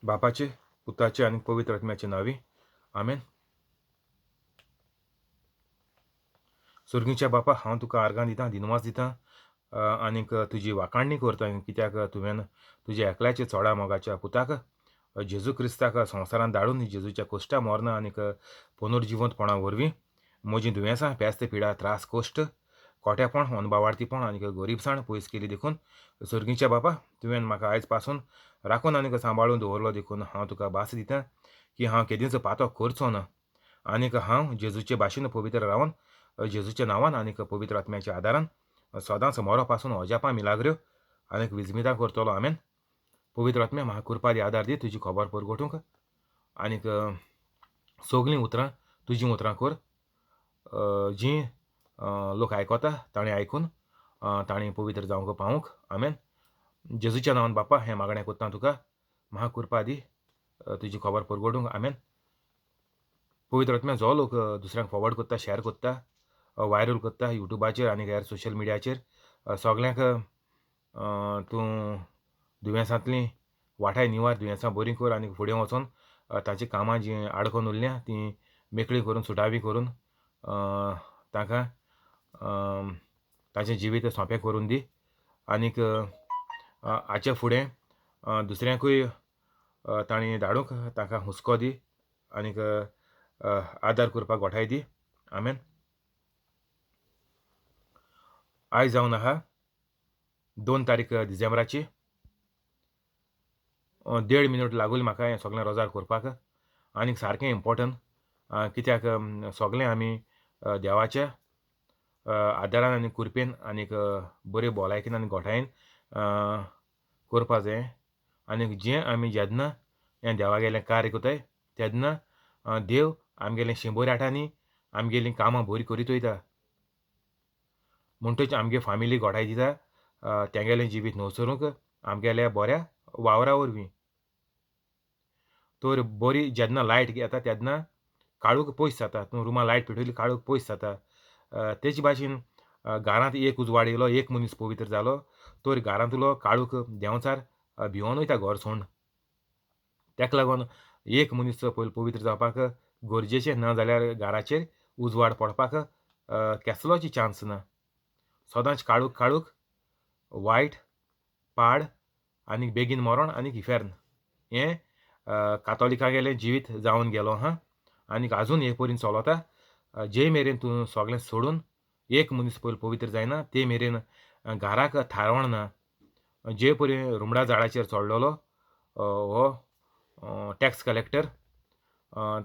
बापाचे, पुताचे आनी पवित्र आत्म्याचे नांवी, आमेन. सर्गीच्या बापा, हांव तुका आर्गां दितां, दिनवास दितां आनीक तुजी वाखाणणी करता, कित्याक तुवें तुज्या एकल्याच्या चोडा मोगाच्या पुताक जेजू क्रिस्ताक संवसारांत धाडून जेजूच्या कोश्टा मरना आनीक पुनर्जिवंतपणा वरवीं म्हजीं दुयेंसां, पेस्त, पिडा, त्रास, कोश्ट, कोट्यापण, अनबावार्थीपण आनीक गरीबसाण पयस केली देखून सर्गीच्या बापा तुवें म्हाका आयज पासून राखून आनीक सांबाळून दवरलो देखून हांव तुका भास दितां की हांव केदींच पातो करचो ना आनीक हांव जेजूचे भाशेन पवित्र रावन जेजूच्या नांवान आनीक पवित्र आत्म्याच्या आदारान सदांच मरो पासून अजापां मिलाग्र्यो आनीक विजमितां करतलो. आमेन. पवित्र आत्म्या म्हाका कृपा दी, आदार दी तुजी खबर परगटूंक आनीक सगलीं उतरां तुजीं उतरां कर जीं लोक आयकता ताणें आयकून ताणें पवित्र जावंक पावूंक. आमेन. जेजूच्या नांवान बापा हें मागणें करता तुका, म्हाका कृपा दी तुजी खबर परगटूंक. आमेन. पवित्र आत्म्या जो लोक दुसऱ्यांक फॉवर्ड करता, शेअर करता, वायरल करता युट्यूबाचेर आनी हेर सोशल मिडियाचेर, सगल्यांक तूं दुयेंसांतलीं वाठाय निवार, दुयेंसां बरीं कर आनी फुडें वचोन ताचीं कामां जीं आडकोन उरल्या तीं मेकळीं करून, सुटावी करून तांकां ताचें जिवीत सोंपें करून दी. आनीक हाचे फुडें दुसऱ्यांकूय तांणी धाडूंक तांकां हुस्को दी आनीक आदार करपाक गोठाय दी. आमेन. आयज जावन आहा 2 तारीख डिसेंबराची. 1.5 मिनट लागूल म्हाका हें सगळें रोजार करपाक आनीक सारकें इम्पोर्टंट, कित्याक सगळें आमी देवाच्या आदारान आनी कृपेन आनीक बरे भलायकेन आनी गोठायेन करपा जाय. आनीक जें आमी जेन्ना हें देवागेलें कार्य करताय तेन्ना देव आमगेलें 100 आठांनी आमगेलीं कामां बरीं करीत वयता. म्हणटच आमगे फामिली गोठाय दिता तेंगेलें जिवीत न्हवसरूंक आमगेल्या बऱ्या वावरा वरवीं. तर बरी जेन्ना लायट येता तेन्ना काळूख पयस जाता. तूं रुमा लायट पेटयली काळूख पयस जाता. तेच भाशेन घरांत एक उजवाड येयलो, एक मनीस पवित्र जालो तर घरांतलो काळूख देंवचार भिवोन वयता घर सोडून. ताका लागून एक मनीस पयलीं पवित्र जावपाक गरजेचें, ना जाल्यार घराचेर उजवाड पडपाक केसलोच चान्स ना. सदांच काळूख काळूख, वायट, पाड आनी बेगीन मरण आनी इफेर्न हें कातोलिकागेलें जिवीत जावन गेलो हा आनीक आजून हे परीन चलता. जे मेरेन तूं सगळें सोडून एक मनीस पयलीं पवित्र जायना ते मेरेन घराक थारवण ना. जे परी रुमडा झाडाचेर चडलेलो हो टॅक्स कलेक्टर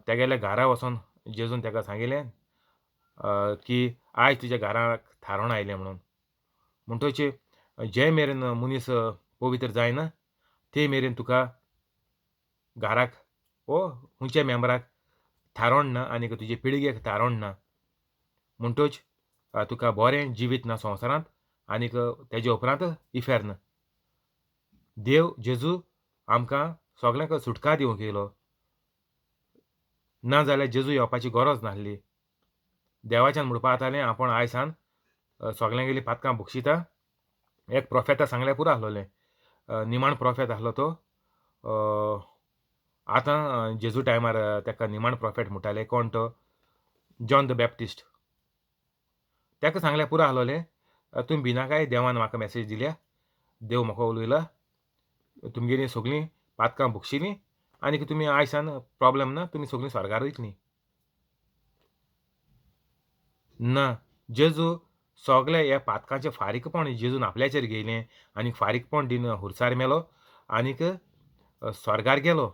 तेगेल्या घरा वचोन जेजून तेका सांगिल्लें की आयज तुज्या घराक थारोवन आयलें म्हणून. म्हणटच जे मेरेन मनीस पवित्र जायना ते मेरेन तुका घराक वो खंयच्या मेंबराक थारोवन ना आनी तुजे पिळगेक थारोवन ना. म्हणटच तुका बरें जिवीत ना संवसारांत आनीक तेजे उपरांत इफेर्न. देव जेजू आमकां सगल्यांक सुटका दिवंक येयलो, ना जाल्यार जेजू येवपाची गरज नासली. देवाच्यान म्हणपा जातालें आपूण आयसान सगल्यांगेलीं पातकां बक्षिता. एक प्रोफेता सांगल्यार पुरो आसलोलें, निमाण प्रोफेत आसलो तो. आतां जेजू टायमार ताका निमाण प्रोफेट म्हणटाले, कोण तो? John the Baptist. ताका सांगल्यार पुरो आसलोलें, तुमी भिनाकाय, देवान म्हाका मॅसेज दिल्या, देव म्हाका उलयला, तुमगेलीं सगळीं पातकां बक्षिलीं आनी तुमी आयसान प्रोब्लम ना, तुमी सगळीं स्वर्गार वयतलीं. ना, जेजू सगळे ह्या पातकांचें फारीकपण जेजून आपल्याचेर घेयलें आनी फारीकपण दिवन हुरसार मेलो आनीक स्वर्गार गेलो.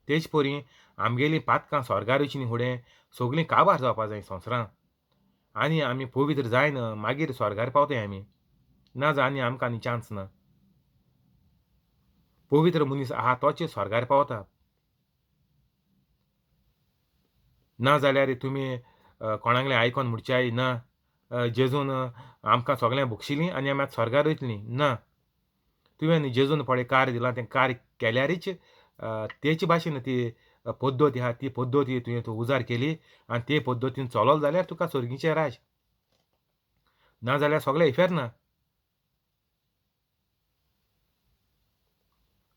तेच परी आमगेलीं पातकां स्वर्गार वयची न्ही फुडें सगळीं काबार जावपा जाय संवसारांत आनी आमी पवित्र जायन मागीर स्वर्गार पावताय आमी, ना जाल्यार आनी आमकां आनी चान्स ना. पवित्र मनीस आहा तोच स्वर्गार पावता. ना जाल्यार तुमी कोणागलें आयकोन म्हणच्याय ना जेजून आमकां सगळें बक्षिलीं आनी आमी आतां स्वर्गार वयतलीं. ना, तुवें जेजून पळय कार्य दिलां तें कार्य केल्यारीच तेच भाशेन ती पद्दत आहा ती पद्दती तुवें तूं उजार केली आनी ते पद्दतीन चललो जाल्यार तुका स्वर्गीचें राज, ना जाल्यार सगळें इफेर्न ना.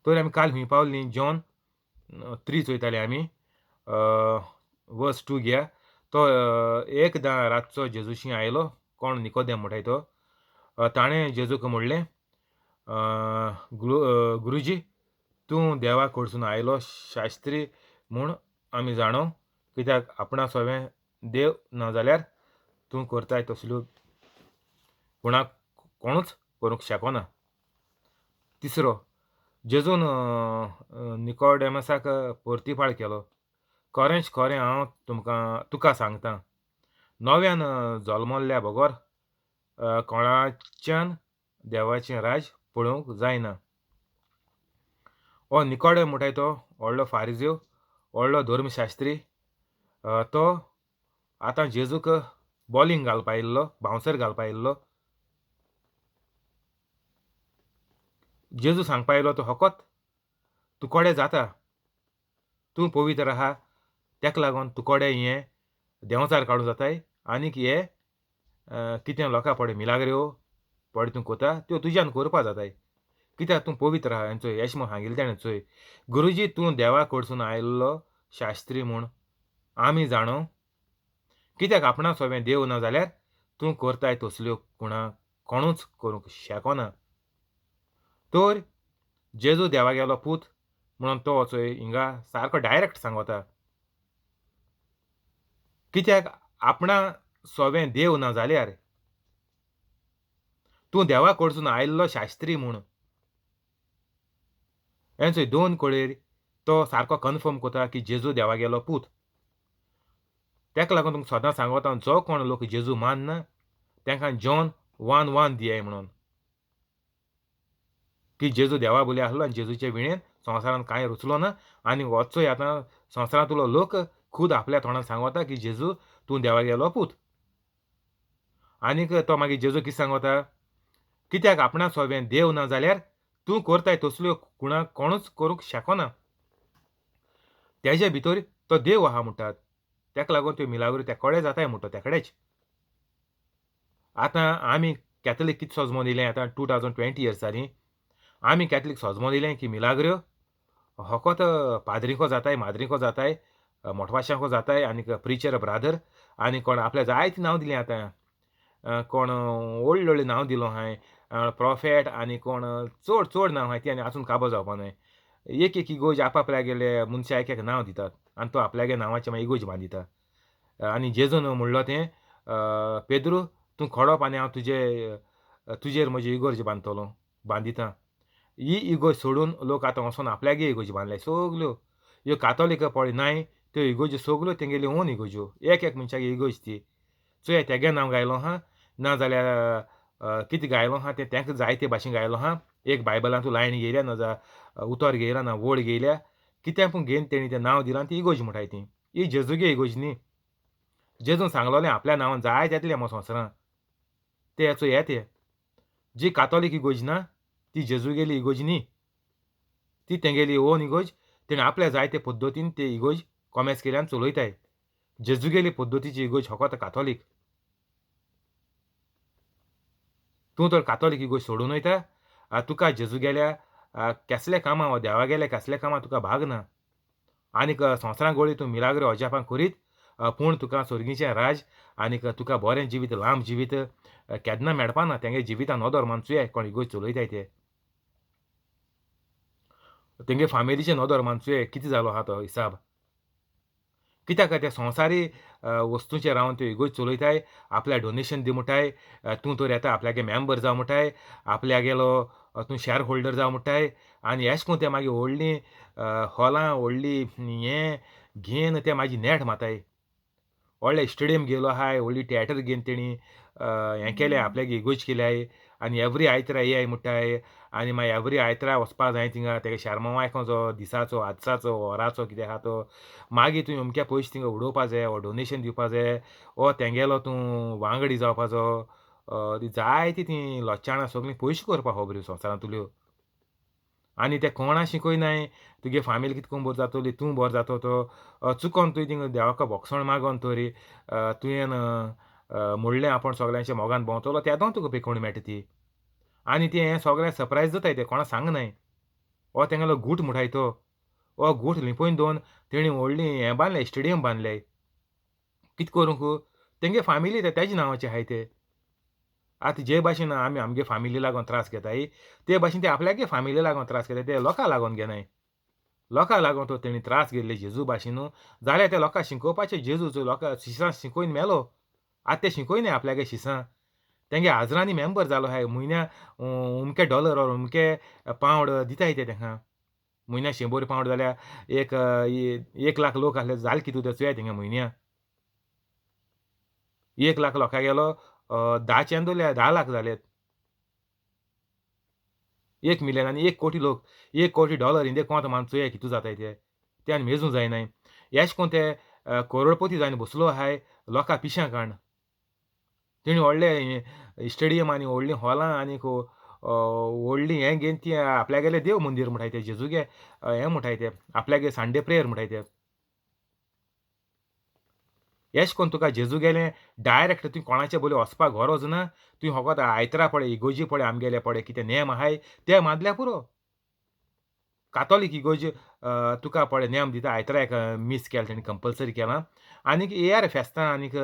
तर आमी काल खंय पावलीं? जॉन 3 चोयताले आमी. वर्स 2 घेया. तो एकदां रातचो जेजूशी आयलो, कोण निकोदेम म्हणटाय तो. ताणें जेजूक म्हणलें, गुरुजी तूं देवा कडसून आयलो शास्त्री म्हूण आमी जाणो, कित्याक आपणा सवें देव ना जाल्यार तूं करताय तसल्यो गुणाक कोणूच करूंक शकना. तिसरो, जेजून निकोडेमसाक परतिपाळ केलो, खरेंच खरें हांव तुका सांगता, नव्यान जल्मल्ल्या बगर कोणाच्यान देवाचें राज पळोवंक जायना. हो निकोडेम म्हणटाय तो व्हडलो फारिज्यो, व्हडलो धर्मशास्त्री. तो आतां जेजूक बॉलिंग घालपा येयल्लो, बाउन्सर घालपा येयल्लो. जेजू सांगपा येयलो तो फकत तुकोडे जाता, तूं पवित्र आहा, तेका लागून तुकोडे हें देंवचार काडूं जाताय आनीक हे कितें लोकां पळय मिलाग्र्यो पळय तूं कोता त्यो तुज्यान करपा जाताय, कित्याक तूं पवित्र आहा. चोय एशें म्हूण सांगिल्लें तेणें. चोय गुरुजी तूं देवा कडसून आयिल्लो शास्त्री म्हूण आमी जाणो, कित्याक आपणा सवें देव ना जाल्यार तूं करताय तसल्यो गुणां कोणूच करूंक शकना. तर जेजू देवागेलो पूत म्हणून तो चोय हिंगा सारको डायरेक्ट सांगता, कित्याक आपणा सवें देव ना जाल्यार तूं देवा कडसून आयिल्लो शास्त्री म्हूण. हें चोय दोन कळेर तो सारको कन्फर्म करता की जेजू देवागेलो पूत. तेका लागून तुमकां सदां सांगता, जो कोण लोक जेजू मानना तांकां जॉन 1:1 दियाय म्हणून, की जेजू देवा बोली आसलो आनी जेजूचे विणेन संवसारान कांय रुचलो ना. आनी वचोय आतां संवसारांतलो लोक खूद आपल्या तोंडान सांगता की जेजू तूं देवागेलो पूत. आनीक तो मागीर जेजू कितें सांगता, कित्याक आपणा सवें देव ना जाल्यार तूं करताय तसल्यो गुणां कोणूच करूंक शकना. तेजे भितर तो देव आहा म्हणटात, तेका लागून त्यो मिलाग्रो त्या कडेन जाताय म्हणटा तेकडेच. आतां आमी कॅथलीक कितें सजमोन दिलें, आतां 2020 इयर्स जालीं आमी कॅथलीक सजमोन दिलें की मिलाग्रो फकत पाद्रीको जाताय, माद्रीको जाताय, मोटवाशांको जाताय आनीक प्रिचर ब्रादर आनी कोण आपल्या जायतीं नांव दिलीं. आतां कोण व्हडली व्हडलीं नांव दिलो हांवें, प्रोफेट आनी कोण चड चड नांव आहाय ती आनी आसून काबो जावपा न्हय. एक एक इगोज आपआपल्यागेले मनशा एक एक नांव दितात आनी तो आपल्यागे नांवाचें मागीर इगोज बांदिता. आनी जेजून म्हणलो तें, पेद्रू तूं खडप आनी हांव तुजेर म्हजी इगोर्ज बांदतलो बांदिता. ही इगोज सोडून लोक आतां वचोन आपल्यागे इगोज बांदले सगल्यो. ह्यो कातोलीक पळय नाय त्यो इगोज्यो सगल्यो तेंगेल्यो ओन इगोज्यो, एक एक मनशागे इगोज ती. चोया तेगे नांव गायलो आहा, ना जाल्यार कितें गायलो आहा तें तेंका जाय ते भाशेन गायलो आहा. एक बायबलांतू लायन घेयल्या ना जा उतर घेयला ना वळ घेयल्या, कितें पूण घेवन तेणी तें नांव दिलां ती इगोज म्हणटाय ती. ही जेजूगे इगोज न्ही. जेजून सांगलोलें आपल्या नांवान जाय तेतलें मो संवसारान ते चोय येते. जी कातोलीक इगोज ना ती जेजूगेली इगोज न्ही, ती तेंगेली ओन इगोज. तेणें आपल्या जाय ते पद्दतीन ते इगोज कॉमेस केल्यान चलयताय. जेजूगेली पद्दतीची इगोज फकत कातोलीक. तूं तर कातोलीक इगोज सोडून वयता, तुका जेजूगेल्या केसल्या कामां वा देवागेल्या केसल्या कामां तुका भाग ना. आनीक संवसारां गोळी तूं मिलाग्रो अजापां करीत, पूण तुका सोर्गीचें राज आनीक तुका बरें जिवीत लांब जिवीत केन्ना मेळपा ना. तेंगे जिवितान नदर मानचुया कोण इगोज चलयताय ते, तेंगे फामिलीचें नदर मानचुया कितें जालो आहा तो हिसाब. कित्याक ते संवसारी वस्तूंचेर रावन त्यो इगोज चलयताय, आपल्या डोनेशन दी म्हणटाय, तूं तर येता आपल्यागे मेंबर जावं म्हणटाय, आपल्यागेलो तूं शॅर होल्डर जावं म्हणटाय. आनी एश कोन्न ते मागीर व्हडलीं हॉलां व्हडली हें घेवन ते मागीर नेट माताय. व्हडले स्टेडियम घेयलो आहाय, व्हडली थिएटर घेवन तेणी हें केलें, आपल्यागे इगोज केल्याय. आनी एवरी आयतरा येयाय म्हणटाय, आनी मागीर एवरी आयतरा वचपा जाय थिंगा तेगे शेरमांव आयकोचो दिसाचो आदसाचो वराचो कितें आहा तो. मागीर तुवें अमक्या पयशे थिंगा उडोवपा जाय, वो डोनेशन दिवपा जाय, वो तेंगेलो तूं वांगडी जावपाचो. जायतीं तीं लचाणां सगळीं पयशे करपा खबऱ्यो संवसारांतल्यो. आनी ते कोणा शिकयनाय, तुगे फामील कितको बरो जातली, तूं बरो जातो तो चुकोन तुवें थिंगा देवाक भोगसण मागोन तरी तुवें म्हणलें आपूण सगल्यांच्या मोगान भोंवतलो, तेदो तुका पेकोवणी मेळटा ती. आनी तें हें सगळें सरप्रायज जाताय, तें कोणा सांगनाय. हो तेंगेलो गूट म्हणटाय तो. हो गूठ लिपोवन दवरून तेणी व्हडली हें बांदलें, स्टेडियम बांदले. कितें करूंक तेंगे फामिली तेजे नांवाचे आहाय ते. आतां जे भाशेन आमी आमगे फामिली लागून त्रास घेताय ते भाशेन ते आपल्यागे फामिली लागून त्रास घेताय, ते लोकां लागून घेनाय. लोकां लागून तो तेणी त्रास घेतले जेजू भाशेन न्हू, जाल्यार ते लोकांक शिकोवपाचें जेजू लोकां शिसां शिकोवन मेलो. आतां ते शिकयनाय आपल्यागे शिसां. तेंगे हजरांनी मेंबर जालो आहाय, म्हयन्या अमके डॉलर ऑर अमके पावंड दिताय ते तेंकां. म्हयन्या 100 पावंड जाल्यार एक लाख लोक आसले जाले कितें तें चोया तेंगे म्हयन्या 1 लाख लोकां गेलो 10 चेंदोले 10 लाख जाले, 1 मिलियन आनी 1 कोटी लोक, 1 कोटी डॉलर इंदे कोंत मान चोया कितू जाताय ते, ते आनी मेजूं जायनाय. एश कोन ते करोडपती जावन बसलो आहाय लोकां पिशां काण. तेणी व्हडले स्टेडियम आनी व्हडलीं हॉलां आनीक व्हडलीं हें घेवन ती आपल्यागेलें देव मंदीर म्हणटाय ते, जेजूगे हें म्हणटाय ते, आपल्यागे संडे प्रेयर म्हणटाय ते. एश कोन तुका जेजू गेलें डायरेक्ट तुवें कोणाचे बोले वचपाक गरज ना, तुवें फकत आयतरा पळय इगोजी पळय आमगेले पळय कितें नेम आहाय ते मानल्या पुरो. कातोलीक इगोर्ज तुका पळय नेम दिता, आयतरा एक मीस केलें तेणी कंपलसरी केलां, आनीक हेर फेस्तां आनीक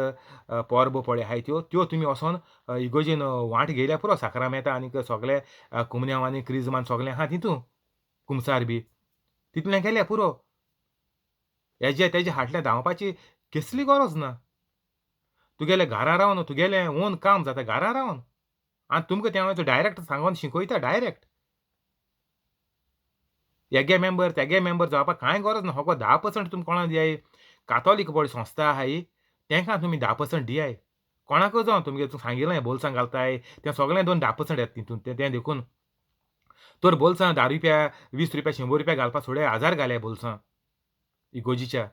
परबो पळय आहाय त्यो त्यो तुमी वचोन इगोर्जीन वांट घेयल्या पुरो. साक्रामेंतां आनीक सगळे कुमन्यांव आनी क्रिजमान सगळें आहा तितू कुमसार बी तितलें केल्या पुरो. हेजे तेजे फाटल्यान धांवपाची कसली गरज ना. तुगेलें घरा रावन तुगेलें ओन काम जाता घरा रावन, आनी तुमकां तें हांव डायरेक्ट सांगोन शिकयता डायरेक्ट. हेगे मेंबर तेगे मेंबर जावपाक कांय गरज ना. फकत 10% तुमी कोणाक दियाय, कातोलीक पळय संस्था आहाय तेंकां तुमी 10% दियाय. कोणाकूय जावं तुमगे सांगिल्लें बोल्सां घालताय तें सगळें दोन 10% येता तितून तें देखून तर बोल्सां 10 रुपया 20 रुपया 100 रुपया घालपाक सोडे 1000 घालया बोल्सां इगोर्जीच्या.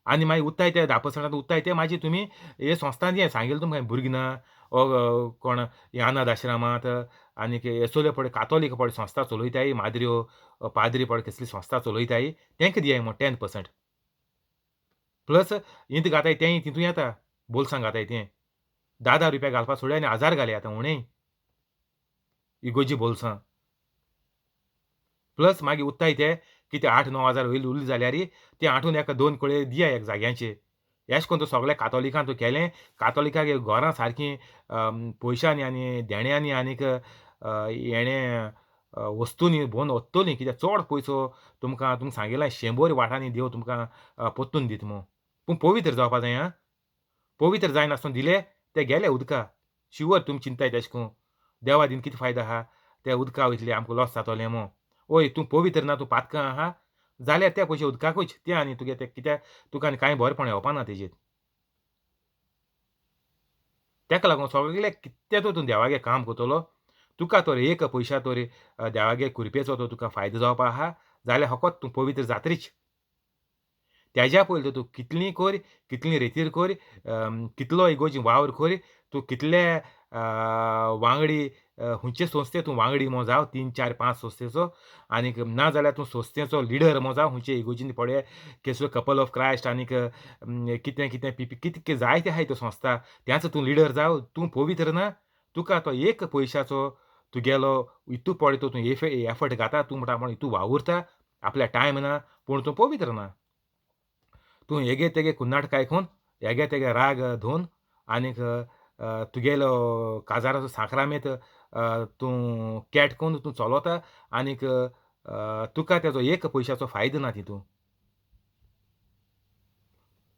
आनी मागीर उत्ताय ते 10% उत्ताय ते मागीर तुमी हे संस्थान दियाय. सांगिल्लें तुमकां भुरगीं ना ओ कोण अनाथ आश्रमांत आनीक असल्यो पळय कातोलीक पळय संस्था चलयताय, माद्र्यो पाद्री पळय कसली संस्था चलयताय तेंकां दियाय म्हण 10%. प्लस इंत घाताय तेंय तितून येता बोल्सां घाताय तें 10-10 रुपया घालपाक सोडया आनी 1000 घालया आतां उणें इगोर्जी बोल्सां. प्लस मागीर उत्ताय ते कितें 8-9 हजार वयले उरले जाल्यार ते आठून एका 2 कळे दिया एक जाग्यांचे. एश कोन तूं सगळें कातोलिकान तूं केलें, कातोलिकाक घरां सारकीं पयशांनी आनी देण्यांनी आनीक हेणें वस्तूंनी भोवन वत्तलीं. कित्याक चड पयसो तुमकां तुमकां सांगिल्लें 100 वाटांनी देव तुमकां पोत्तून दिता म्हूण. पूण पवित्र जावपा जाय आं, पवित्र जायनासतना दिले ते गेले उदका. शुवर तुमी चिंताय तेश कोन देवा दिन कितें फायदो आहा ते उदका वयतले आमकां लॉस जातलें म्हूण. ओय तूं पवित्र ना, तूं पातकां आहा जाल्यार ते पयशे उदकाकूच ते आनी तुगे ते कित्याक तुका आनी कांय बरेपण येवपा ना तेजेर. तेका लागून सगळें कितें तूं देवागे काम करतलो तुका तर एक पयशा तर देवागे कृपेचो तो तुका फायदो जावपा आहा जाल्यार फकत तूं पवित्र जातरीच. तेज्या पयलीं तूं कितली कर, कितली रेतीर कर, कितलो इगोर्जी वावर कर, तूं कितले वांगडी खंयचे संस्थे तूं वांगडी म्हूण जावं, 3 4 5 संस्थेचो, आनीक ना जाल्यार तूं संस्थेचो लिडर म्हूण जावं, खंयचे इगोर्जीन पळय केसलो कपल ऑफ क्रायस्ट आनीक कितें कितें पिपी कितें जायते आहाय त्यो संस्था, त्याच तूं लिडर जावं. तूं पवित्र ना, तुका तो एक पयशाचो तुगेलो इतू पळय तूं एफर्ट घाता, तूं म्हणटा म्हण इतू वावुरता, आपल्या टायम ना, पूण तूं पवित्र ना. तूं हेगे तेगे कुन्नाटक आयकून हेगे तेगे राग धुवन आनीक तुगेलो काजाराचो साक्रामेंत तूं कॅट करून तूं चलता आनीक तुका तेजो एक पयशाचो फायदो ना. तितून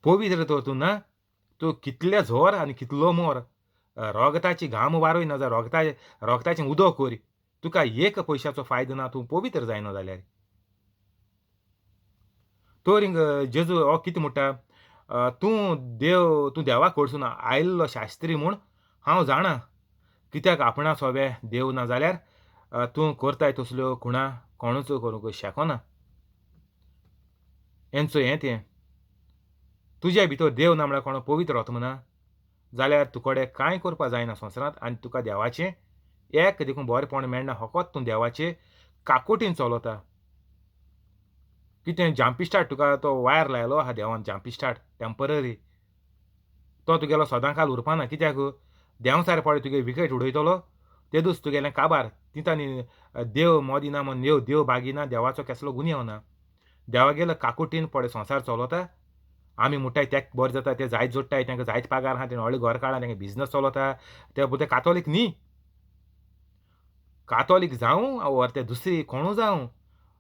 पवित्र तर तूं ना, तूं कितले झोर आनी कितलो मोर रोगताची घाम वारोय ना जा, रोगताचें उदक कर, तुका एक पयशाचो फायदो ना, तूं पवित्र जायना जाल्यार. तर हिंग जेजू हो कितें म्हणटा, तूं देव तूं देवा कडसून आयिल्लो शास्त्री म्हूण हांव जाणा, कित्याक आपणा सोबे देव ना जाल्यार तूं करताय तसल्यो खुणा कोणूच करूंक शकना. हेंचो हें तें तुज्या भितर देव ना म्हळ्यार कोण पवित्र आत्मा ना जाल्यार तुकडे कांय करपा जायना संवसारांत आनी तुका देवाचें एक देखून बरेपण मेळना, फकत तूं देवाचे काकुटीन चलता. कितें जाम्पी स्टार्ट तुका तो वायर लायलो आहा देवान, जाम्पी स्टार्ट टेम्पररी, तो तुगेलो सदां काल उरपाना. कित्याक देंवचार पळय तुगे विकेट उडयतलो तेदूस तुगेलें काबार तितांनी देव मोदी ना म्हण देव देव बागिना, देवाचो केसलो गुन्यांव ना. देवागेलो काकुटीन पळय संवसार चलता. आमी म्हणटाय तेक बरें जाता, ते जायत जोडटाय, तांकां जायत पागार आहा, तेणें व्हडलें घर काडलां, तांकां बिजनस चलता, ते कातोलीक न्ही. कातोलीक जावं वर ते दुसरी कोणू जावं,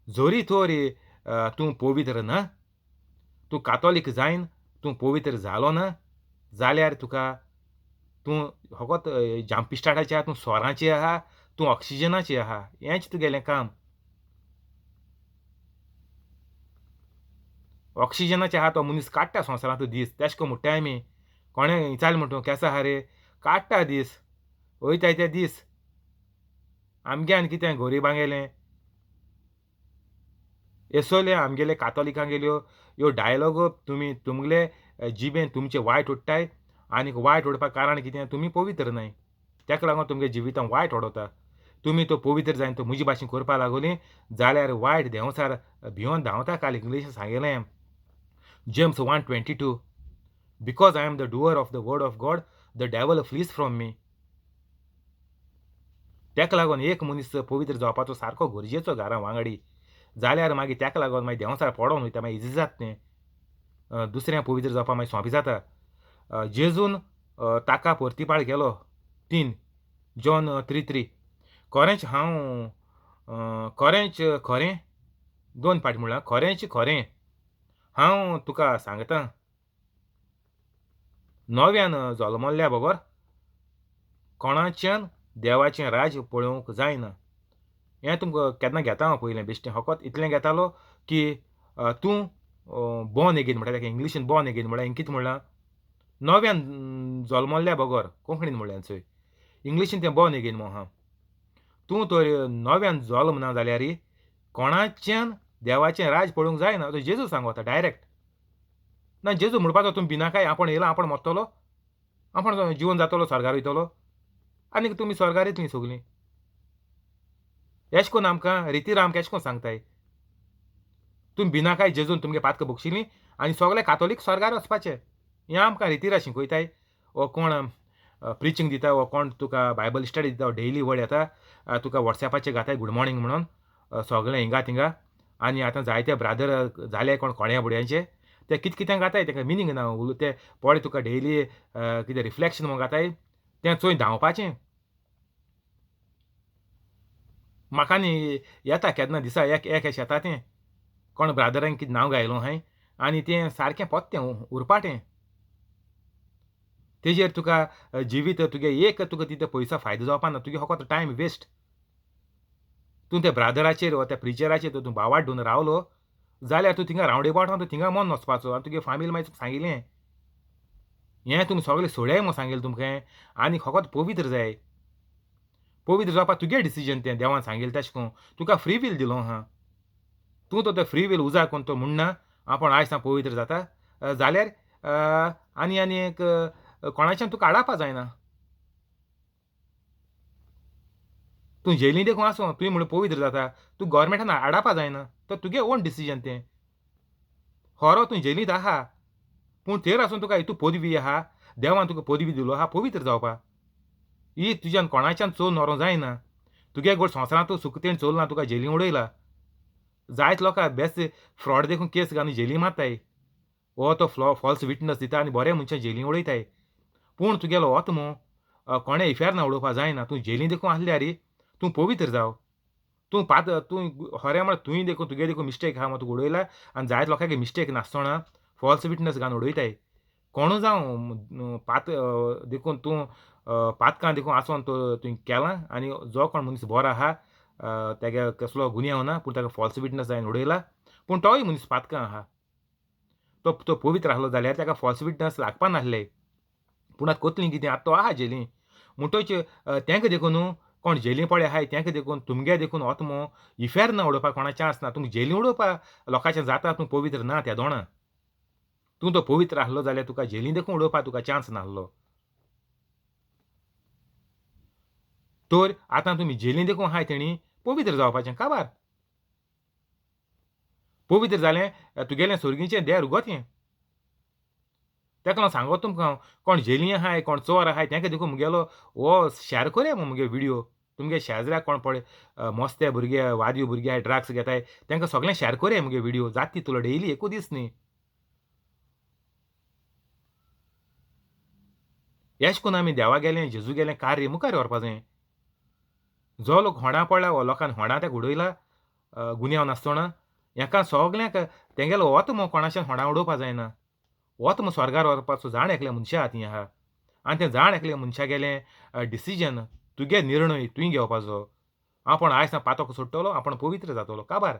जोरी तोरी तूं पवित्र ना, तूं कातोलीक जायन तूं पवित्र जालो ना जाल्यार तुका तूं फकत जाम्पिस्टाटाचें आहा, तूं सोरांचें आहा, तूं ऑक्सिजनाचें आहा, हेंच तुगेलें काम. ऑक्सिजनाचें आहा तो मनीस काडटा संवसारांत दीस. तेश कोन म्हणटाय आमी कोणें विचारलें म्हणटा तूं केसो आहा रे, काडटा दीस, वयताय ते दीस. आमगे आनी कितें गोरिबांगेलें येसोले आमगेले कातोलिकांगेल्यो ह्यो डायलॉगो तुमी तुमगेले जिबेन तुमचें वायट उडटाय. आनीक वायट उडपाक कारण कितें, तुमी पवित्र न्हय, ताका लागून तुमगे जिवितान वायट उडोवता. तुमी तो पवित्र जायन तो म्हजे भाशेन करपाक लागोली जाल्यार वायट देंवचार भिवन धांवता. काल इंग्लिशीन सांगिलें James 1:22, because I am the doer of the word of God the devil flees from me. ताका लागून एक मनीस पवित्र जावपाचो सारको गरजेचो घरा वांगडी जाल्यार मागीर ताका लागून मागीर देंवचार पडोन वयता, मागीर इजी जाता तें, दुसऱ्यां पवित्र जावपाक मागीर सोंपें जाता. जेजून ताका परतिपाळ केलो 3 जॉन 3:3. खरेंच हांव खरेंच खरें 2 फावटी म्हणलां, खरेंच खरें हांव तुका सांगता, नव्यान जल्मल्ल्या बगर कोणाच्यान देवाचें राज पळोवंक जायना. हें तुमकां केन्ना घेता हांव पयलें बेश्टें फकत इतलें घेतालो की तूं बॉर्न एगेन म्हणटा ताका इंग्लिशीन बॉर्न एगेन म्हणल्यार कितें म्हणलां, नव्यान जल्मल्ल्या बगर, कोंकणीन म्हणल्यार चोय, इंग्लिशीन तें बॉर्न एगेन म्हूण आहा. तूं तर नव्यान जल्म ना जाल्यार कोणाच्यान देवाचें राज पळोवंक जायना. तो जेजू सांगता डायरेक्ट ना. जेजू म्हणपाचो तुमी भिनाकाय, आपूण येयला, आपूण मरतलो, आपूण जिवन जातलो, स्वर्गार वयतलो आनी तुमी स्वर्गार येतलीं सगलीं. एश कोन्न आमकां रितीर आमकां एश कोन्न सांगताय, तुमी भिनाकाय, जेजून तुमगे पातकां बक्षिलीं आनी सगळे कातोलीक स्वर्गार वचपाचे. हें आमकां रितीरा शिकयताय. वो कोण प्रिचींग दिता, वो कोण तुका बायबल स्टडी दिता, डेली वर्ड येता तुका वॉट्सॅपाचेर घाताय गूड मॉर्निंग म्हणून सगळें हिंगा थिंगा. आनी आतां जायते ब्रादर जाले कोण कोण्या बुड्यांचे, ते कितें कितें घाताय, ताका मिनींग ना. ते पळय तुका डेली कितें रिफ्लेक्शन म्हूण घाताय, तें चोय धांवपाचें. म्हाका न्ही येता केन्ना दिसा एक एक अशें येता तें कोण ब्रादरान कितें नांव गायलो हांवें आनी तें सारकें पोत्तें उरपाटें. तेजेर तुका जिवीत तुगे एक तुका तितलो पयसो फायदो जावपा ना, तुगे फकत टायम वेस्ट. तूं त्या ब्रादराचेर वा त्या प्रिचराचेर तूं बावाट धरून रावलो जाल्यार तूं थिंगा रावंड एबावट तूं थिंगा मन वचपाचो. आनी तुगे फामील मागीर तुका सांगिल्लें हें तुमी सगळें सोडयाय म्हूण सांगिल्लें तुमकां. आनी फकत पवित्र जाय, पवित्र जावपाक तुगे डिसिजन तें देवान सांगिल्लें तेशें करून तुका फ्री will दिलो आहा. तूं तो फ्री will उजार करून तो म्हणना आपूण आयज सावन पवित्र जाता जाल्यार आनी आनी एक कोणाच्यान तुका आडावपा जायना. तूं जेली देखून आसूं, तुवें म्हणून पवित्र जाता, तूं गोवोरमेंटान आडावपा जायना, तो तुगे ओन डिसिजन तें. खरो तूं जेलींत आहा पूण थेर आसून तुका हितू पदवी आहा, देवान तुका पदवी दिलो आहा पवित्र जावपा. ही तुज्यान कोणाच्यान चोवन व्हरूंक जायना. तुगे गोड संवसारांत तूं सुकतेन चोलना, तुका जेली उडयला. जायत लोकां बेस्ट फ्रॉड देखून केस घालून जेली मारताय, हो तो फॉल्स विटनस दिता आनी बरे मनशां जेली उडयताय. पूण तुगेलो आत्मो कोणें इफेर ना उडोवपा जायना. तूं जेली देखून आसल्यार तूं पवित्र जाव. तूं पात तूं खरें म्हळ्यार तुवें देखून तुगे देखून मिस्टेक आहा म्हूण तुका उडयला आनी जायत लोकांक मिस्टेक नासतना फॉल्स विटनस घालून उडयताय. कोणू जावं पात देखून तूं पातकां देखून आसोन तो तुवें केलां आनी जो कोण मनीस बरो आहा तेगे कसलो गुन्यांव ना पूण ताका फॉल्स विटनस जायन उडयला, पूण तोय मनीस पातकां आहा. तो तो पवित्र आसलो जाल्यार ताका फॉल्स विटनस लागपा नासले. पूण आतां कोतली कितें आतां तो आहा जेली म्हणटच तेंका देखून न्हू कोण जेली पळय आहाय तेंका देखून तुमगे देखून आत्मो इफेर ना उडोवपाक कोणा चान्स ना. तुमकां जेली उडोवपाक लोकांचें जाता, तूं पवित्र ना त्या दोणा. तूं तो पवित्र आसलो जाल्यार तुका जेली देखून उडोवपाक तुका चान्स नासलो. तर आतां तुमी जेली देखून आहाय तेणी पवित्र जावपाचें काबार. पवित्र जालें तुगेलें सोर्गीचें देर उगोतें. ताका लागून सांगत तुमकां हांव, कोण जेली आहाय कोण चोर आहाय तेंका देखून मुगेलो हो शॅर करया मुगे विडियो. तुमगे शेजऱ्याक कोण पळय मस्ते भुरगे, वादयू भुरगे आहाय, ड्रग्स घेताय, तांकां सगळें शॅर कोरया मुगे व्हिडियो जाता तितलो डेली, एकू दीस न्ही. एश कोन्न आमी देवा गेलें, जेजू गेलें कार्य मुखार व्हरपा जाय. जो लोक होणा पडला वो लोकान होणा तेका उडयला गुन्यांव नासतना, हेका सगल्यांक तेंगेलो आत्मो कोणाच्यान होणा उडोवपा जायना. आत्मो स्वर्गार व्हरपाचो जाण एकल्या मनशा हातीं आहा. आनी तें जाण एकल्या मनशा गेलें डिसिजन, तुगे निर्णय तुवें घेवपाचो. आपूण आयज ना पातक सोडटलो, आपूण पवित्र जातलो. काबार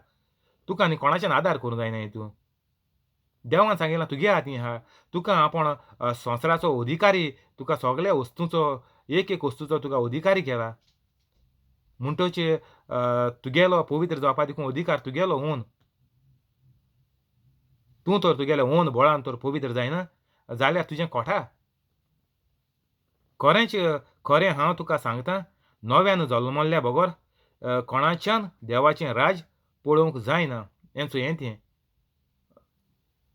तुका आनी कोणाच्यान आदार करूंक जायना. हितून देवान सांगिलां तुगे हातीं आहा. तुका आपूण संवसाराचो अधिकारी, तुका सगल्या वस्तूचो, एक एक वस्तूचो तुका अधिकारी केला. म्हणटच तुगेलो पवित्र जावपा देखून अधिकार तुगेलो ओन. तूं तर तुगेले ओन बळान तर पवित्र जायना जाल्यार तुजें कोठा. खरेंच खरें हांव तुका सांगता, नव्यान जल्मल्ल्या बगर कोणाच्यान देवाचें राज पळोवंक जायना. हेंचो हें तें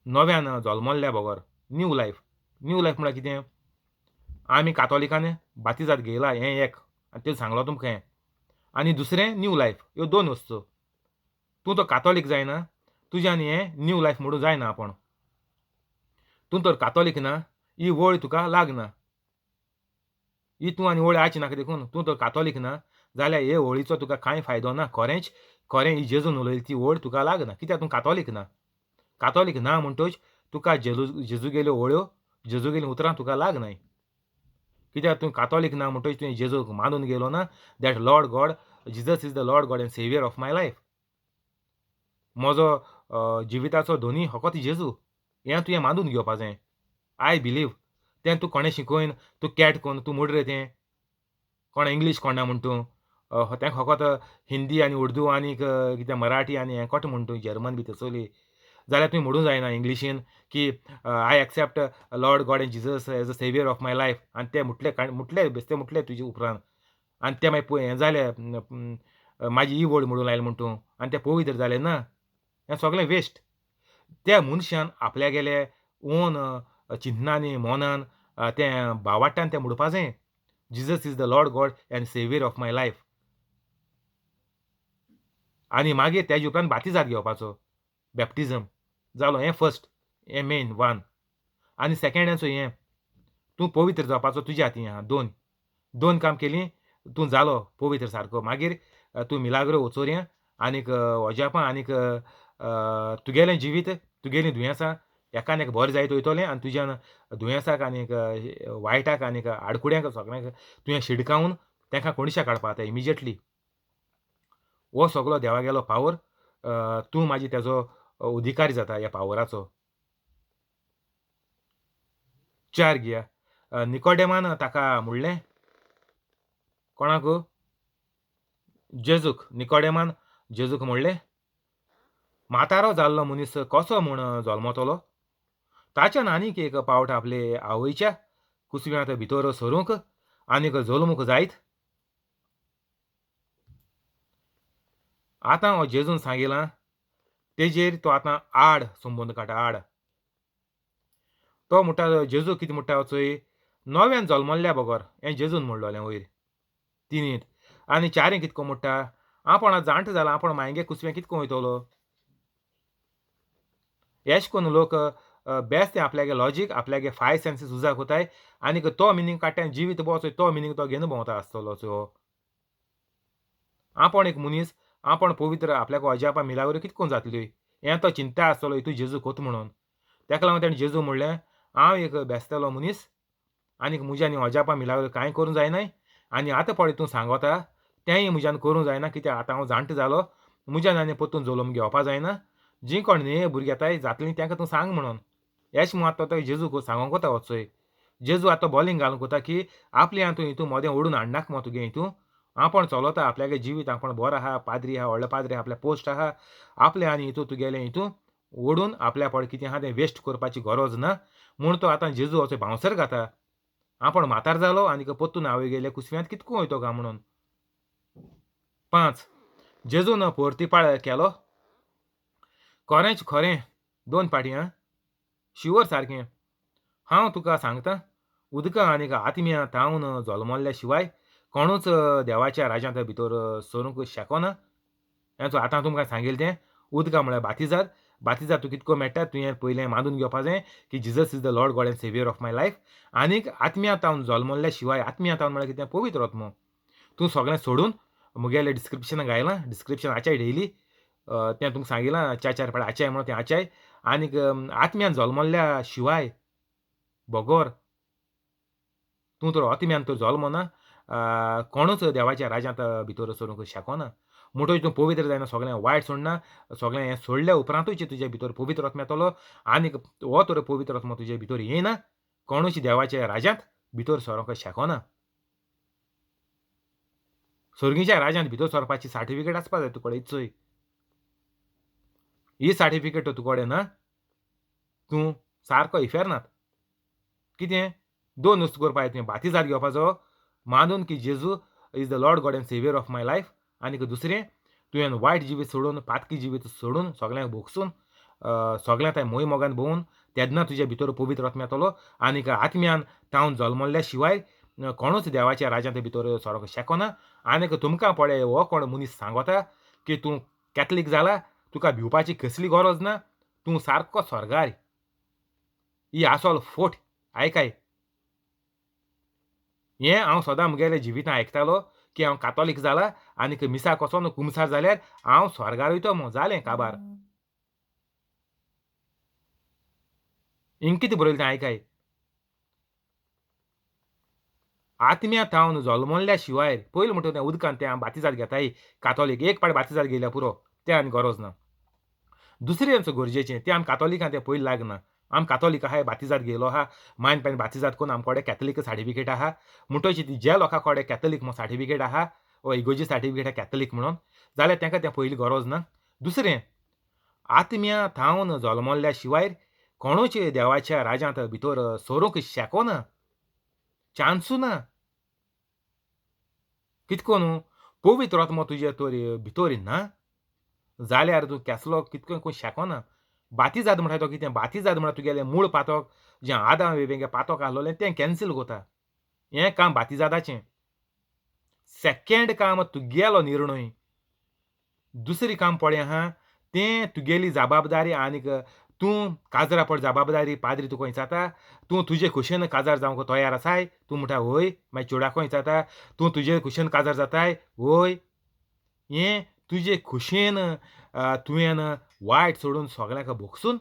नव्यान जल्मल्ल्या बगर, न्यू लायफ. न्यू लायफ म्हळ्यार कितें? आमी कातोलिकांनी बातिजाद घेयला हें एक, आनी तें सांगलो तुमकां हें. आनी दुसरें न्यू लायफ, ह्यो दोन वस्तू. तूं तो कातोलीक जायना, तुज्यान हें न्यू लायफ म्हणून जायना. आपूण तूं तर कातोलीक ना, ही वळ तुका लागना. ही तूं आनी वळ आयची नाका देखून तूं तर कातोलीक ना जाल्यार हे वळीचो तुका कांय फायदो ना. खरेंच खरें ही जेजून उलयली ती वळ तुका लागना, कित्याक तूं कातोलीक ना. कातोलीक ना म्हणटच तुका जेजू गेल्यो वळ्यो, जेजू गेलीं उतरां तुका लागनाय. कित्याक तूं कातोलीक ना म्हणटच तुवें जेजूक मानून गेलो ना that Lord God, Jesus is the Lord God and saviour of my life. म्हजो जिविताचो धनी फकत जेजू, हें तुवें मानून घेवपा जाय. I believe तें तूं कोणें शिकोयन, तूं कॅट कोन्न तूं मोड रे तें कोण इंग्लीश कोणा म्हण तूं तें फकत हिंदी आनी उर्दू आनी कितें मराठी आनी हें कोट म्हण तूं जर्मन बी तसली जाल्यार तुवें म्हणूंक जायना इंग्लिशीन की I accept Lord God and Jesus as a saviour of my life. आनी ते म्हटले म्हटले बेश्टे म्हटले तुजे उपरांत, आनी ते मागीर हें जालें, म्हाजी ही वळ म्हणून लायलें म्हण तूं, आनी तें पवित्र जालें ना, हें सगळें वेस्ट. त्या मनशान आपल्यागेले ओन चिंतनांनी मनान तें भावाट्टान तें म्हणपा जाय, Jesus is the Lord God and saviour of my life. आनी मागीर तेजे उपरांत बातिजाद घेवपाचो, बॅप्टिजम जालो. हें फर्स्ट, हें मेन वन. आनी सेकेंड हेंचो हें तूं पवित्र जावपाचो तुज्या हातीं आहा. दोन दोन काम केलीं, तूं जालो पवित्र सारको. मागीर तूं मिलाग्रो वचोरया आनीक अजापां आनीक तुगेलें जिवीत, तुगेलीं दुयेंसां एकान एक बरें जायत वयतलें. आनी तुज्यान दुयेंसाक आनीक वायटाक आनीक आडकुड्यांक सगळ्यांक तुवें शिडकावन तांकां कोणशा काडपा जाता इमिजिएटली. हो सगलो देवागेलो पावर, तूं मागीर तेजो अधिकारी जाता ह्या पावराचो. चार घेया. निकोडेमान ताका म्हणलें, कोणाक? जेजूक. निकोडेमान जेजूक म्हणलें, म्हातारो जाल्लो मनीस कसो म्हूण जल्मतलो? ताच्यान आनीक एक पावट आपले आवयच्या कुसव्यांत भितर सरूंक आनीक जल्मूंक जायत? आतां हो जेजून सांगिलां तेजेर तो आतां आड संबंद काडटा. आड तो म्हणटा, जेजू कितें म्हणटा चोय, नव्यान जल्मल्ल्या बगर, हें जेजून म्हणलोलें वयर तिनीत. आनी चारीं कितको म्हणटा, आपूण आतां जाणटो जाला, आपूण मायगे कुसवें कितको वयतलो? एश कोन्न लोक बेस्ट तें आपल्यागे लॉजीक, आपल्यागे फायव सेन्सीस उजाक कोताय आनीक तो मिनींग काडटा. जिवीत भोंवचो तो मिनींग तो घेवन भोंवता आसतलो. सो आपूण एक मनीस, आपूण पवित्र, आपल्याक अजापां मिलाग्रो कितें करून जातल्यो हें तो चिंता आसतलो हितू जेजू कोत म्हणून. तेका लागून तेणें जेजू म्हणलें, हांव एक बेसतलो मनीस आनीक म्हज्यान अजापां मिलाग्रो कांय करूंक जायनाय. आनी आतां पळय तूं सांगता तेंय म्हज्यान करूंक जायना, कित्याक आतां हांव जाणटो जालो, म्हज्यान आनी परतून जल्म घेवपा जायना. जीं कोण न्हय भुरगीं येताय जातलीं तांकां तूं सांग म्हणून. एश म्हूण आतां तो जेजूक सांगोंक वता. वचोय जेजू आतां बॉलिंग घालूंक वता की आपली आतां तूं हितू मोदें ओडून हाडनाका मो तुगे हितू. आपूण चलता आपल्यागे जिवीत, आपूण बरो आहा, पाद्री आहा, व्हडलो पाद्री आहा, आपल्या पोस्ट आहा आपलें. आनी हितू तुगेलें हितू ओडून आपल्या पळ कितें आहा तें वेस्ट करपाची गरज ना म्हूण तो आतां जेजू असो बावसर घाता. आपूण म्हातार जालो आनी परतून आवय गेले कुसव्यांत कितको वयतो काय म्हणून. पांच. जेजून परतिपाळ केलो, खरेंच खरें, दोन पाटी आं, शिवर सारकें हांव तुका सांगता, उदकां आनी आत्म्या तावन जल्मल्ल्या शिवाय कोणूच देवाच्या राज्यांत भितर सरूंक शकना. हें आतां तुमकां सांगेलें तें उदकां म्हळ्यार बातिजाद. बातिजाद तूं कितको मेळटा, तुवें पयलें मानून घेवपा जाय की Jesus is the Lord God and saviour of my life. आनीक आत्म्या तावन जल्मल्ल्या शिवाय, आत्म्या तावन म्हळ्यार कितें, पवित्र आत्मो. तूं सगळें सोडून मुगेलें डिस्क्रिप्शन घायलां, डिस्क्रिप्शन आचाय डेली तें तुमकां सांगिलां, चार चार पाड आचाय म्हणून तें आचाय. आनीक आत्म्यान जल्मल्ल्या शिवाय बगोर तूं तर आत्म्यान तर जल्मना, कोणूच देवाच्या राज्यांत भितर सरूंक शकना. म्हणटकच तूं पवित्र जायना, सगळें वायट सोडना, सगळें हें सोडल्या उपरांतूच तुजे भितर पवित्र आत्मा येतलो. आनीक हो तर पवित्र आत्मा तुजे भितर येना, कोणूच देवाच्या राज्यांत भितर सरूंक शकना. सर्गीच्या राज्यांत भितर सरपाची सर्टिफिकेट आसपा जाय तुकडे, इचोय ही सर्टिफिकेट तुकडे ना, तूं सारको इफेर्नात. कितें दोन वस्तू करपाक तुवें, बातिजाद घेवपाचो मानून की जेजू is the Lord God and saviour of my life. आनीक दुसरें तुवें वायट जिवीत सोडून, पातकी जिवीत सोडून, सगळ्यांक भोगसून, सगळ्यां थंय मोय मोगान भोंवून, तेन्ना तुज्या भितर पवित्र आत्मा येतलो. आनीक आत्म्यान तावन जल्मल्ल्या शिवाय कोणूच देवाच्या राज्यांत भितर सरोंक शकना. आनीक तुमकां पळय हो कोण मनीस सांगता की तूं कॅथलीक जाला, तुका भिवपाची कसली गरज ना, तूं सारको स्वर्गार. ही आसल फोट आयकाय. हें हांव सदां म्हगेल्या जिवितांत आयकतालो की हांव कातोलीक जाला आनीक मिसाक वचोन कुमसार जाल्यार हांव स्वर्गार वयतो म्हूण, जालें काबार. हिंग कितें बरयलें तें आयकाय. आत्म्या थावन जल्मल्ल्या शिवाय, पयलीं म्हणटा तें उदकान तें हांव बातिजाद घेताय कातोलीक, एक पाट बातिजाद घेयल्या पुरो, तें आनी गरज ना. दुसरें आमचो गरजेचें तें आमी कातोलिकां तें पयलीं लागना. आमी कातोलीक आहाय, बातिजाद घेयलो आहा, मायन पायन बातिजाद करून आमचे कडेन कॅथलीक सर्टिफिकेट आहा. म्हणटकच ती ज्या लोकां कडेन कॅथलीक म्हूण सर्टिफिकेट आहा वा इगोजी सर्टिफिकेट आहा कॅथलीक म्हणून, जाल्यार तांकां तें पयलीं गरज ना. दुसरें आत्म्या थावन जल्मल्ल्या शिवाय कोणूच देवाच्या राज्यांत भितर सरूंक शकना, चान्सू ना. कितको न्हू पवित्र आत्मो तुजे तर भितर ना जाल्यार तूं केसलो कितको कोण शकना. बातिजाद म्हणटा तो कितें, बातिजाद म्हणटा तुगेलें मूळ पातक जें आदाम वेगें पातक आसलोलें तें कॅन्सील कोता. हें काम बातिजादाचें. सेकेंड काम तुगेलो निर्णय. दुसरें काम पळय आहा तें तुगेली जबाबदारी. आनीक तूं काजरा पड जबाबदारी पाद्री तुका विचारता, तूं तुजे खुशेन काजार जावंक तयार आसाय? तूं म्हणटा वय. मागीर चेडवाको विचारता, तूं तुजे खुशेन काजार जाताय? वय. हें तुजे खुशेन तुवें वायट सोडून सगळ्यांक भोगसून,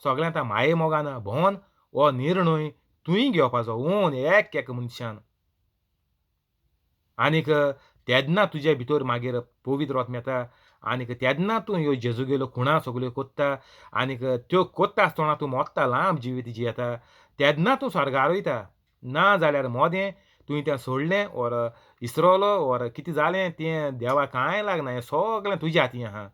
सगळ्यांक माये मोगान भोंवन हो निर्णय तुवें घेवपाचो ओन एक एक मनशान. आनीक तेन्ना तुजे भितर मागीर पवित्र आत्मा येता. आनीक तेन्ना तूं ह्यो जेजूगेल्यो खुणा सगल्यो कोत्ता. आनीक त्यो कोत्ता आसतना तूं मोत्ता, लांब जिवीत जियेता, तेन्ना तूं स्वर्गार वयता. ना जाल्यार मोदें तुवें तें सोडलें ओर इसरोलो ओर कितें जालें तें देवा कांय लागना, हें सगळें तुज्या हातीं आहा.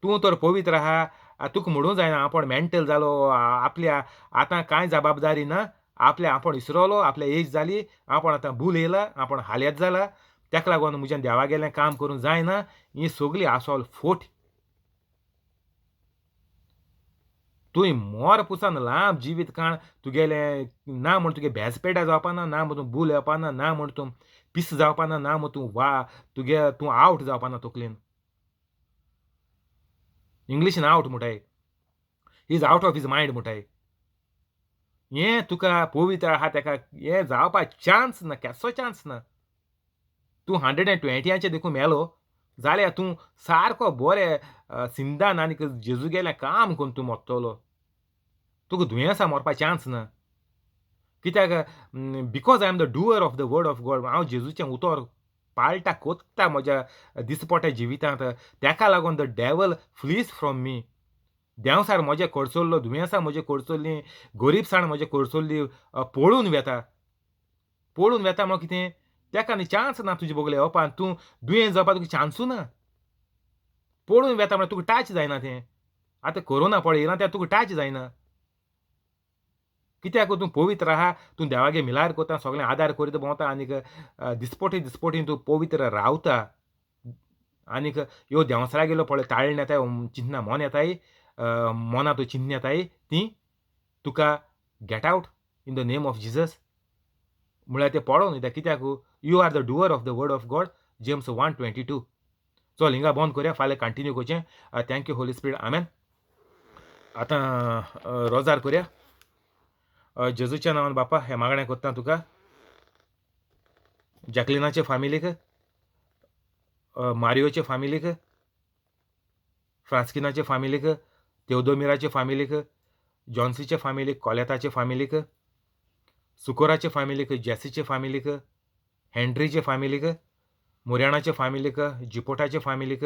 तूं तर पवित्र आहा, तुका म्हणूंक जायना आपूण मेंटल जालो, आपल्या आतां कांय जबाबदारी ना, आपल्या आपूण इसरोलो, आपल्या एज जाली, आपूण आतां भूल येयला, आपूण हालयत जाला, ताका लागून म्हज्यान देवागेलें काम करूंक जायना. ही सगळी आसल फोट. तुवें मोर पुसान लांब जिवीत काण तुगेलें ना म्हूण तुगे भेजपेडा जावपाना, ना म्हूण तूं भूल येवपाना, ना म्हूण तूं पीस जावपाना, ना म्हूण तूं वा तुगे तूं आवट जावपाना तकलेन. इंग्लिशीन आवट म्हणटाय, is out of his mind म्हणटाय. हें तुका पवित्र आहा तेका हें जावपाक चान्स ना, केसो चान्स ना. तूं 120 देखून मेलो जाल्यार तूं सारको बरें सिंदान आनीक जेजूगेलें काम करून तूं मोत्तलो. तुका दुयेंसां मरपाक चान्स ना. कित्याक because I am the doer of the word of God. हांव जेजूचें उतर पाळटा कोत्ता म्हज्या दिसपट्या जिवितांत, तेका लागून the devil flees from me. देंवसार म्हजें कडसरलो, दुयेंसां म्हजें कडसरलीं, गरीबसाण म्हजें कडसरली, पळून वेता. पळून वेता म्हळ्यार कितें, तेका न्ही चान्स ना तुजे बगले येवपाक. तूं दुयेंस जावपाक तुका चान्सूय ना. पळून वेता म्हळ्यार तुका टच जायना तें. आतां कोरोना पळय येयला तें तुका टच जायना. कित्याक तूं पवित्र आहा, तूं देवागे मिलार कोता, सगळें आदार करीत भोंवता आनीक दिसपोटी दिसपोटी तूं पवित्र रावता. आनीक ह्यो देंवसरा गेलो पळय ताळण येताय, चिंतना मन येताय, मना तूं चिंतन येताय, ती तुका get out in the name of Jesus. म्हळ्यार तें पडोन वयता. कित्याक? You are the doer of the word of God, James 1:22. चल, हिंगा बंद करया, फाल्यां कंटिन्यू करचें. Thank you, Holy Spirit. Amen. आतां रोजार करया. जेजूच्या नांवान बापा, हें मागणें करता तुका जॅकलिनाचे फामिलीक, मारियोचे फामिलीक, फ्रांस्किनाचे फामिलीक, तेवदोमिराचे फामिलीक, जॉन्सीचे फामिलीक, कॉलेताचे फामिलीक, सुकोराचे फामिलीक, जेसीचे फामिलीक, हेंड्रीचे फामिलीक, मुरयाणाचे फामिलीक, जिपोटाचे फामिलीक,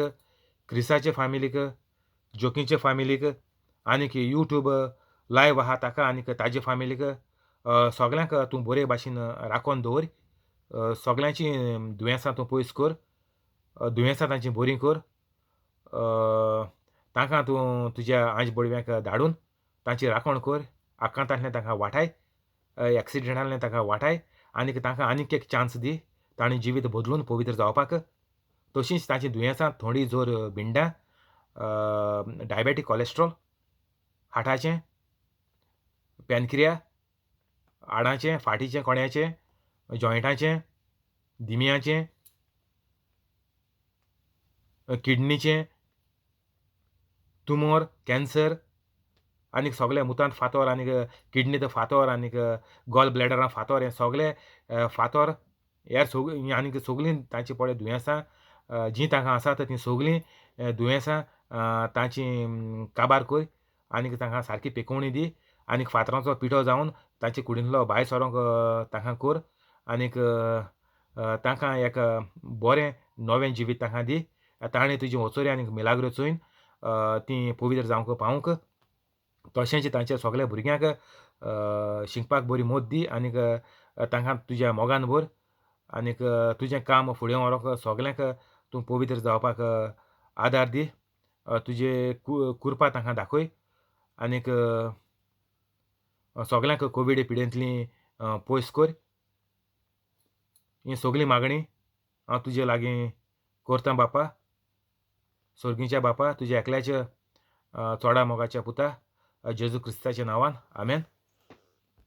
क्रिसाचे फामिलीक, जोकीचे फामिलीक, आनीक यूट्यूब लायव आहा ताका आनीक ताजे फामिलीक, सगल्यांक तूं बरे भाशेन राखोन दवर. सगल्यांचीं दुयेंसां तूं पयस कर, दुयेंसां तांचीं बरीं कर. तांकां तूं तुज्या आंज बडव्यांक धाडून तांची राखण कर. आकांतांतल्यान तांकां वाटाय, एक्सिडंटांतल्यान तांकां वाटाय आनीक तांकां आनीक एक चान्स दी तांणी जिवीत बदलून पवित्र जावपाक. तशींच तांचीं दुयेंसां, थंडी, जोर, भिंडां, डायबेटीक, कॉलेस्ट्रॉल, हार्टाचें, पॅनक्रिया, हाडांचें, फाटीचें, कोण्याचें, जॉयंटाचें, दिमयाचें, किडनीचें, तुमोर, कॅन्सर आनीक सगळे मुतांत फातोर आनीक किडनीत फातोर आनीक गॉल ब्लॅडरां फातोर, हे सगळे फातोर हे सगळीं आनीक सगळीं तांची पळय दुयेंसां जीं तांकां आसात, तीं सगळीं दुयेंसां तांची काबार कर आनीक तांकां सारकी पेकोवणी दी आनीक फातरांचो पिठो जावन तांचे कुडींतलो भायर सरोंक तांकां कर आनीक तांकां एक बरें नवें जिवीत तांकां दी. ताणें तुजी वचोरी आनीक मिलाग्रो चोयन तीं पवित्र जावंक पावूंक. तशेंच तांच्या सगल्या भुरग्यांक शिकपाक बरी मदत दी आनीक तांकां तुज्या मोगान भर आनीक तुजें काम फुडें व्हरूंक सगल्यांक तूं पवित्र जावपाक आदार दी. तुजे कुरपा तांकां दाखय आनीक सगल्यांक कोवीड पिडेंतली पयस कर. ही सगळी मागणी हांव तुजे लागीं करतां बापा, सर्गीच्या बापा, तुज्या एकल्याच्या चोडा मोगाच्या पुता जेजू क्रिस्ताच्या नांवान, आमेन.